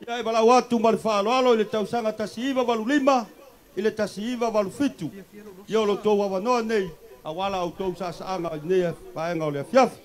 Ia e valau atu ma le faaaloalo i le tausaga 1985 i le 1987. Ia o lo outou avanoa nei auala outou saasaaga i lenei vaega o le afiafi.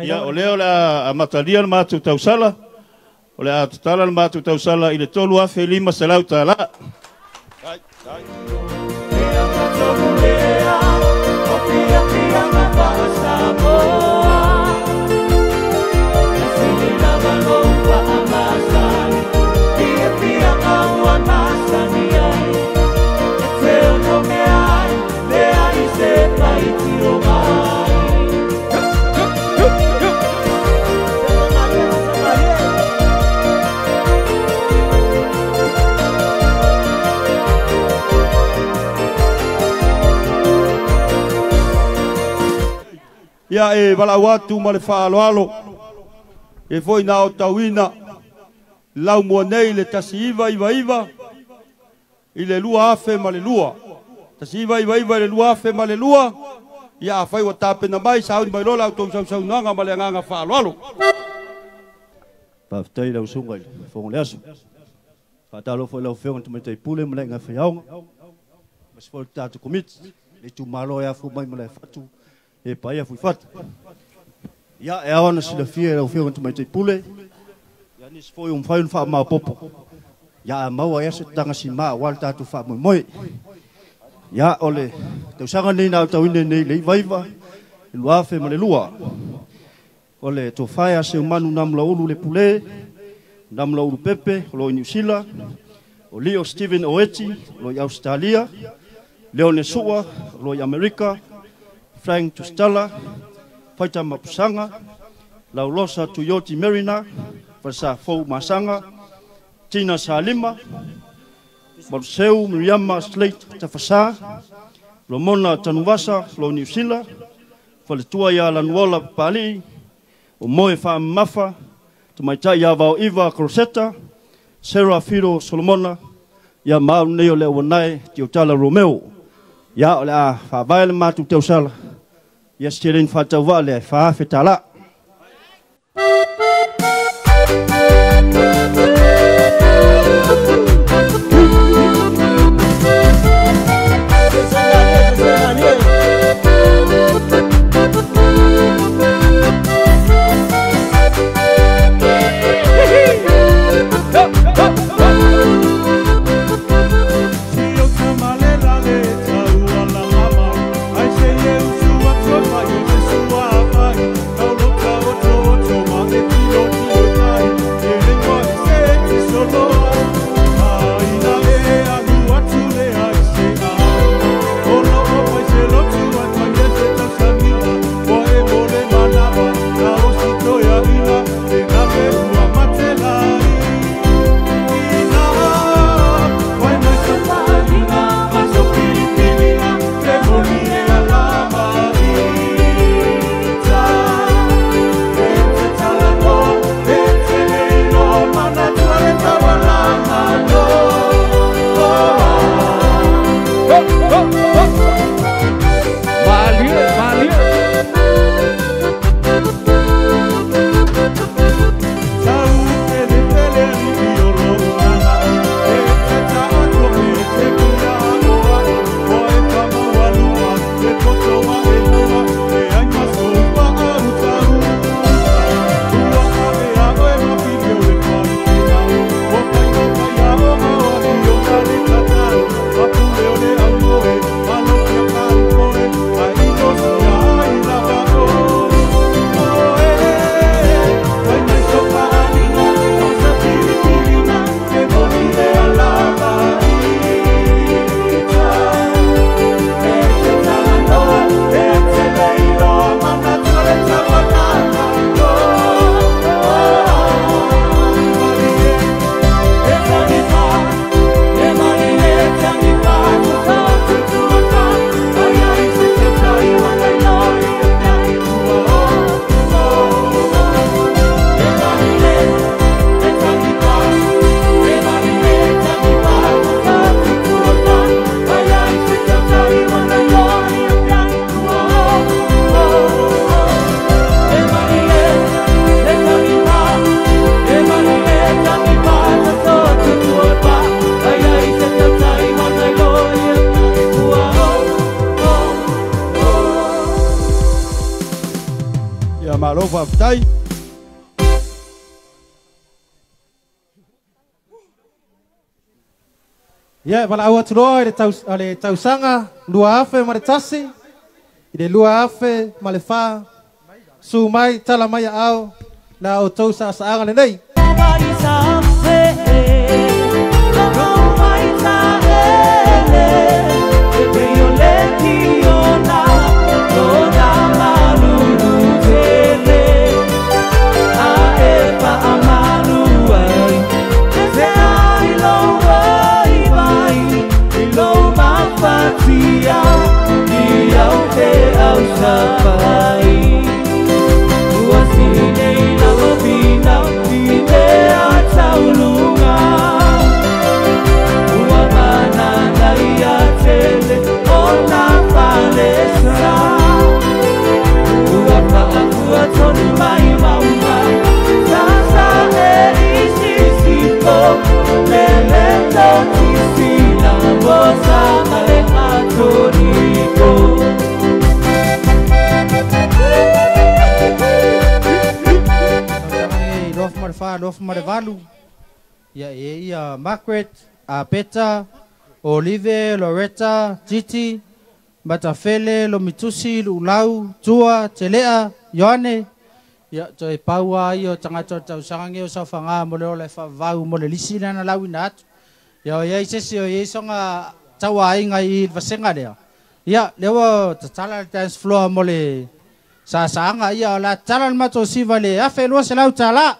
Ia o lea o le a amatalia le matou tausala, o le a tatala le matou tausala i le 3,500 tala. Ia e valau atu ma le faaaloalo e foi na otauina lau mua nei le 1999 i le 2002. 1999 i le 2002. Ia afai ua tapena mai sauni mai lola outou sausaunoaga ma le agaga faaaloalo. Faafetai lau susuga i le Fofoga o le Aso. Faatalofa i lau Afioga i le Tamaitai Pule ma le Aiga Faiaoga, aemaise foi le tatou Komiti, le itumalo e afu mai ma le fatu e paia fuifatu. Ia e ao ona silafia e lau Afioga i le Tamaitai Pule, ia nisi foi ua mafai ona faamaopoopo, ia a maua ai se tagasima aua le tatou faamoemoe. Ia o le tausaga nei na aotauina nei le 99 i 2002. O le tofa ia Seumanu Namulaulu le Pule, Namulaulu Pepe o lo o i Niu Sila, o Leo Steven Oeti o lo o i Ausetalia, Leone Sua o lo o i Amerika, Frank Tustala, Faita Mapusaga, Laulosa Tuioti Marina, Falesa Fou Masaga, Tina Salima, Maluseu Miriama Slate Tafasa, Lomona Tanuvasa o lo o i Niu Sila, Faletua ia Lanuola Papali'i, o Moe Faamamafa, Tamaitai ia Vaoiva Crosetta, Sarah Fido Solomona, ia maau nei o le auanae Tiotala Romeo. Ia o le a faavae le matou tausala, ia seleni faatauvaa lea e 4,000 tala. Ai se eu sua tropa, eu sua vai. Faafetai. Ia, valaau atu loa i le tausaga 2001 i le 2004, su mai tala mai aao la o tou saasaaga lenei. Valu, ia e ia Margaret, Apeta, Olive, Loretta, Titi, Matafele, Lomitusi, Lulau, Tua, Telea, Ioane, ia toe paua ia o tagata o le tausaga o saofaga mo le ola e faavavau mo le lisi lena lauina atu. Ia o iai sesi o iai soga tauaiga i le vasega lea. Ia lea ua tatala le dance floor mo le sasaaga, ia o la tatala le matou siva le $1,200 tala.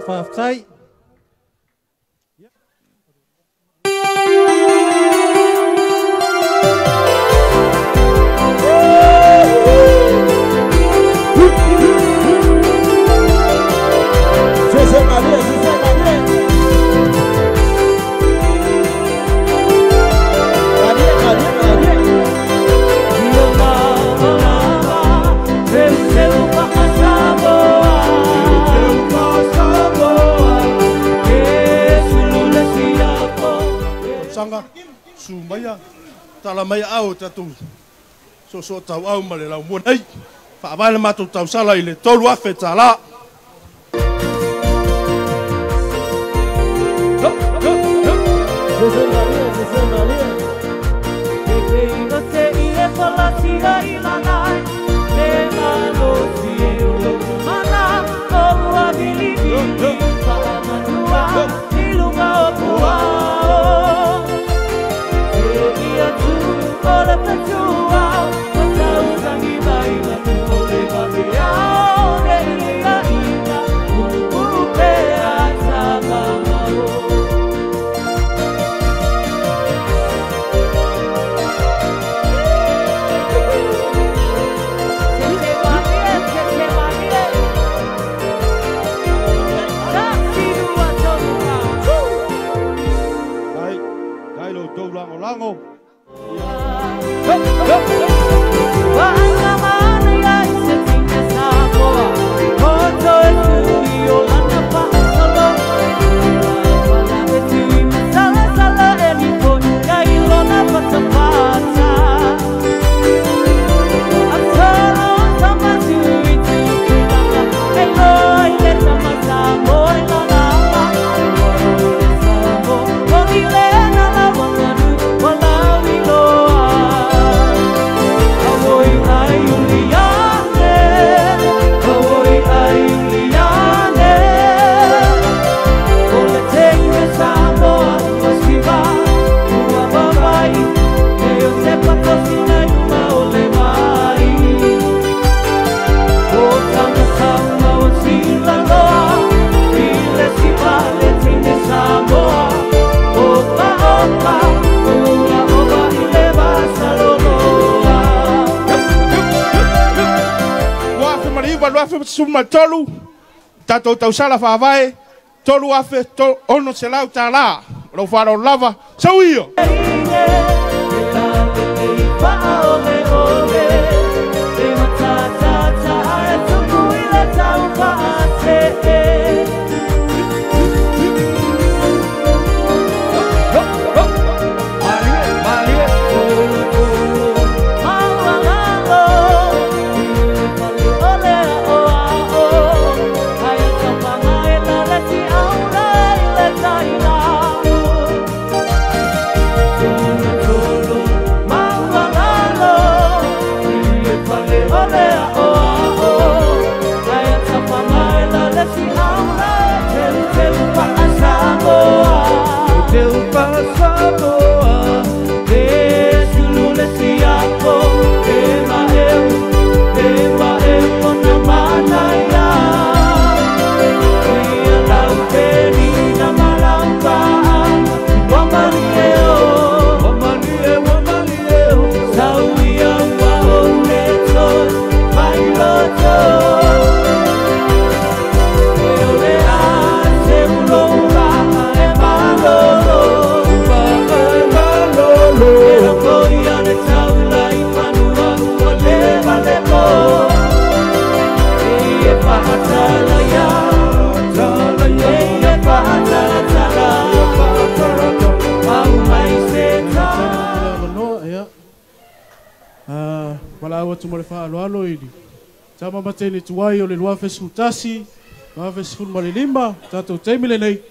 Faafetai. Sumaia, tala mai au tatu so so tau au ma le lau mua nei. Faavae le matou tausala i le 3,000 tala. 2013 tatou tausala faavae 3,600 tālā. O lau fa'aloalo lava, sau ia. Tama mateni tuai o le 2011, 2015, tatou taimi lenei,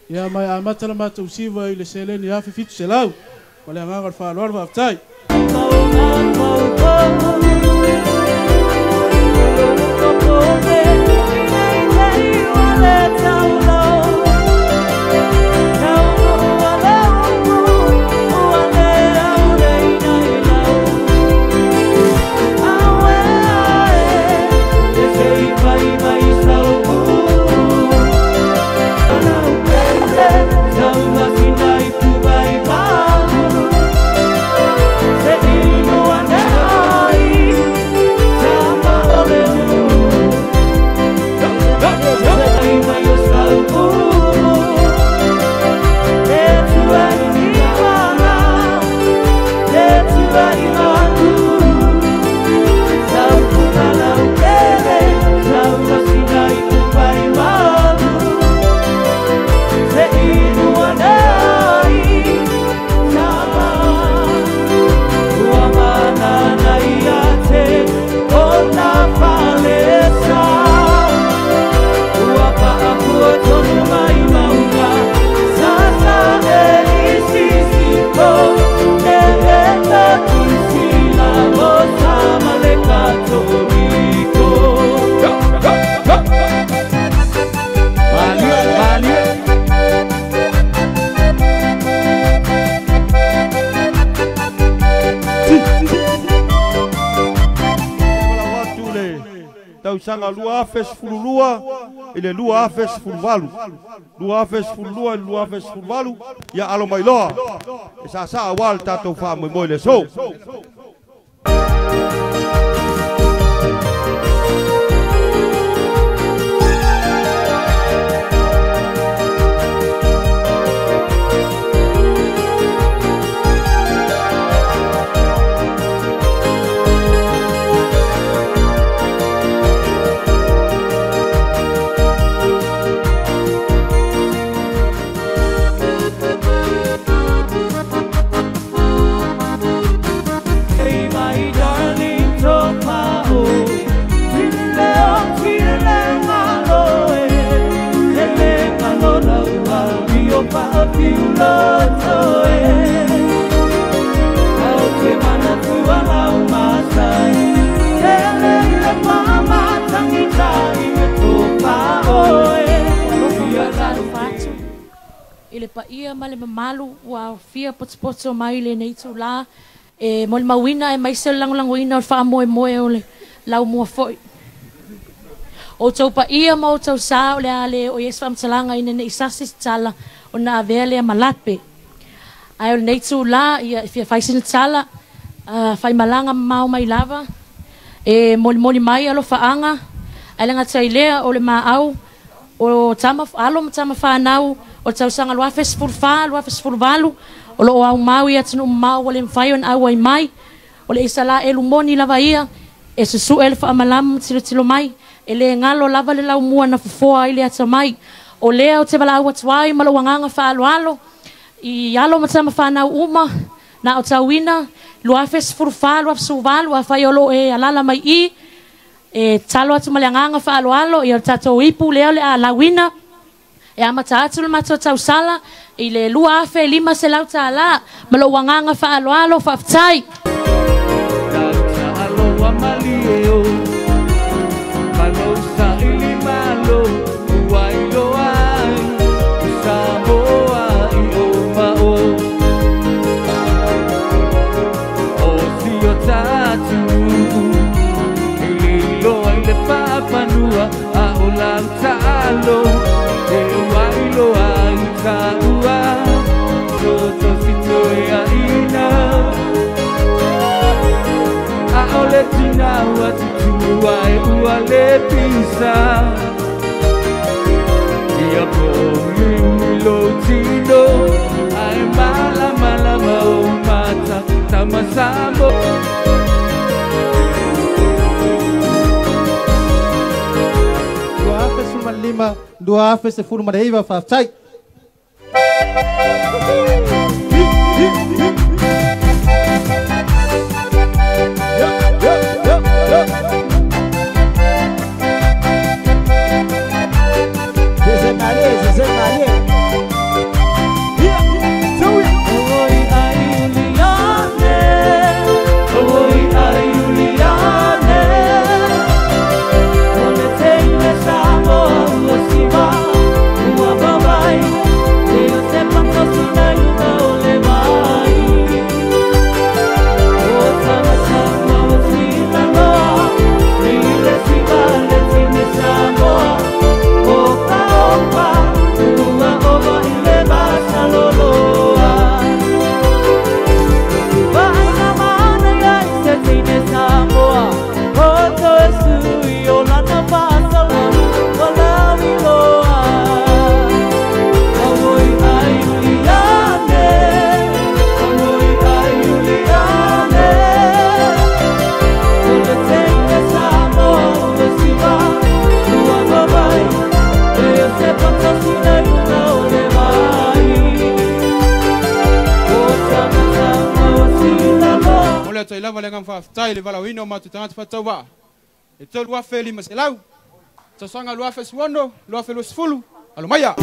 ia mai amata la matou siva i le seleni 1,700, ma le agaga o le faaaloalo faafetai. Tausaga 2012 i le 2018. 2012 i le 2018, ia alo mai loa. E saasaa auā le tatou faamoemoe i le aso. I le paia ma le mamalu ua fia potopoto mai lenei itulā e molimauina e maise o le lagolagoina o le faamoemoe o le laumua fo'i. O outou paia ma outou sa o le a le o iai se faamatalaga ina nei sasi se tala ona avea lea ma lape. Ae o lenei itulā ia e fia fai sina tala faimalaga mamao mai lava e molimoli mai alofaaga Ae le gata i lea o le maau o tama alo ma tama fanau o le tausaga 2014 2018 o loo aumau i atunuu mamao ua le mafai ona auai mai. O le Isalaelu moni lava ia e susu'e le faamalama ma tilotilo mai e lē galo lava le laumua na fofoa ai le atamai. O lea o te valaau atu ai ma lou agaga faaaloalo i alo ma tama fanau uma na aotauina 2014 2018 afai o loo e alala mai i e talo atu ma le agaga faaaloalo ia o le tatou ipu lea o le a lauina e amata atu le matou tausala i le 2500 tālā ma lou agaga faaaloalo. Faafetai. Tamasambo 2015 2019 faafetai. Zezé Maria, Zezé Maria. Lava le faafetai le valaauina o matou tagata faatauvaa e 3500 tausaga 2016 2020 alo maia.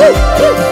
Woo!